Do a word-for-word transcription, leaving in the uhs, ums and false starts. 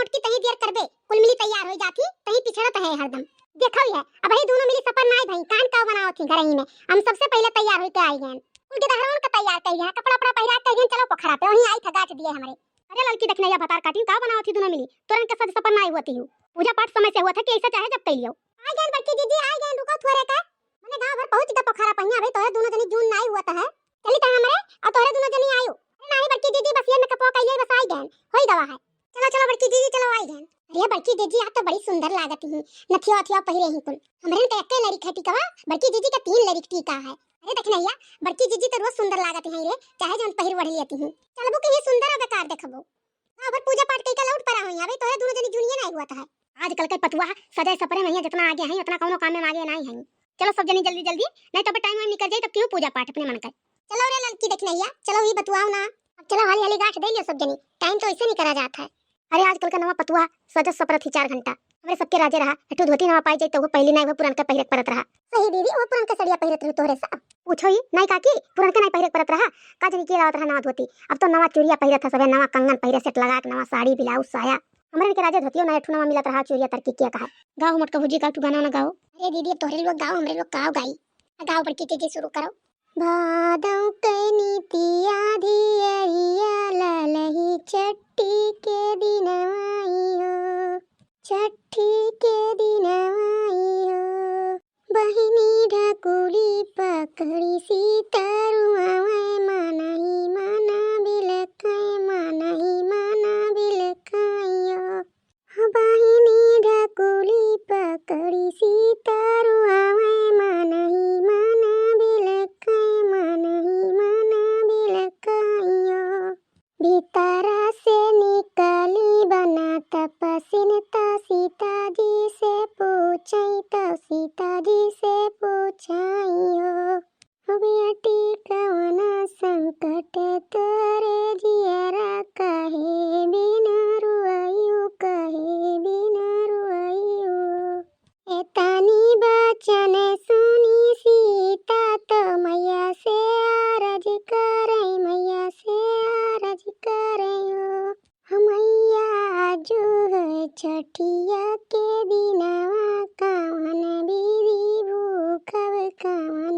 मोटकी तहीं देर करबे, कुल मिली तैयार होई जाथी, तहीं पिछड़त है हरदम। देखो ही है, अबही दुनो मिली सपर नाई भई, कान का बनावत ही घरही में। हम सबसे पहिले तैयार होई के आई गएन। उनके दहरवन का तैयार कई है, कपड़ा उपड़ा पहिरा के कई गएन, चलो पोखरा पे, वहीं आई था गाछ दिए हमरे। अरे ललकी दखिनैया भतार काटिन, का बनावत ही दुनो मिली? तोरन के सज सपर नाई होती हूँ। पूजा पाठ समय से हुआ था कि ऐसा चाहे जब कई लियो। आई गएन बड़की जीजी, आई गएन, रुको थोड़े का। मने गाँव भर पहुँच गए पोखरा पहिया, अबही तोहरे दुनो जनी जून नाई हुआ था है। चली त हमरे और तोहरे दुनो जनी आयो। अरे नाही बड़की जीजी, बस ये मेकअप कइले बस आई गएन, होई गवा है। चलो चलो बड़की जीजी, चलो आई गएन। अरे बड़की जीजी, आज तो बड़ी सुंदर लागत ही, नथिया वथिया पहिरे ही कुल। हमरे तो एक्के लरिक है टिकवा, बड़की जीजी का तीन लरिक टीका है। अरे दखिनैया, बड़की जीजी तो रोज सुंदर लागत ही रे, चाहे जौन पहिर ओढ़ लेती ही। चलबू के ये सुंदर और बेकार देखबू। हाँ, अबर पूजा पाठ कइके लौट परा होई, अबे तोहरे दुनो जनी जुनिये नाई हुआ था है। आजकल के पतुआ सजे सपरे में जितना आगे हैं, उतना कौनो काम में आगे नाई हैं। चलो सब जनी जल्दी जल्दी, नहीं तो अबे टाइम वाइम निकल जाई, तब क्यों पूजा पाठ अपने मन का। चलो रे ललकी दखिनैया, चलो ही बतुआओ ना। अब चलो हाली हाली गांठ दे लियो सब जनी, टाइम तो ऐसे नहीं करा जात है। अरे आजकल का नवा पतुआ सजत सपरत ही चार घंटा। हमरे सबके राजे रहा, एठू धोती नवा पाई जाई तो वो पहली नाई, वो पुरान के पहिरक परत रहा। सही दीदी, वो पुरान के सड़िया पहिरत रही तोहरे सब। पूछो ही नाई काकी, पुरान के नाई पहिरक परत रहा। का जनी के लावत रहा नवा धोती, अब तो नवा चूड़िया पहिरत है सबे, नवा कंगन पहिरे, सेट लगा के नवा साड़ी, ब्लाउज, साया। हमरे के राजे धोतियो ना एठू नवा मिलत रहा, चूड़िया तरकी किया कहा। गाओ मोटका भुजी, गाओ तू गाना ना गाओ। अरे दीदी, अब तोहरे लोग गाओ, हमरे लोग का गाई। गाओ बड़की जीजी, शुरू करो। भादौ के नीतिया धियरिया ललही छठी के दिनवाई हो, छठी के दिनवाई हो। बहिनी ढकुली पकड़ी सीतरुआवै मनही मना बिलकै, मनही मना बिलकै हो। बहिनी ढकुली पकड़ी सीतरुआवै मनही मना बिलकै, मनही मना बिलकै हो। भीतरा से निकली बना तपसिन त सीता जी से पूछै, त सीता जी से पूछै हो। बेटी कवना संकट तोरे जियरा, कहे बिना रुआयु, कहे बिना रुआयु। एतनी बचन सुनी सीता तो मैया से आरज करै, मैया से आरज करै हो। मैया आजु है छठिया के दिनवा, कवन विधि भूखब कवन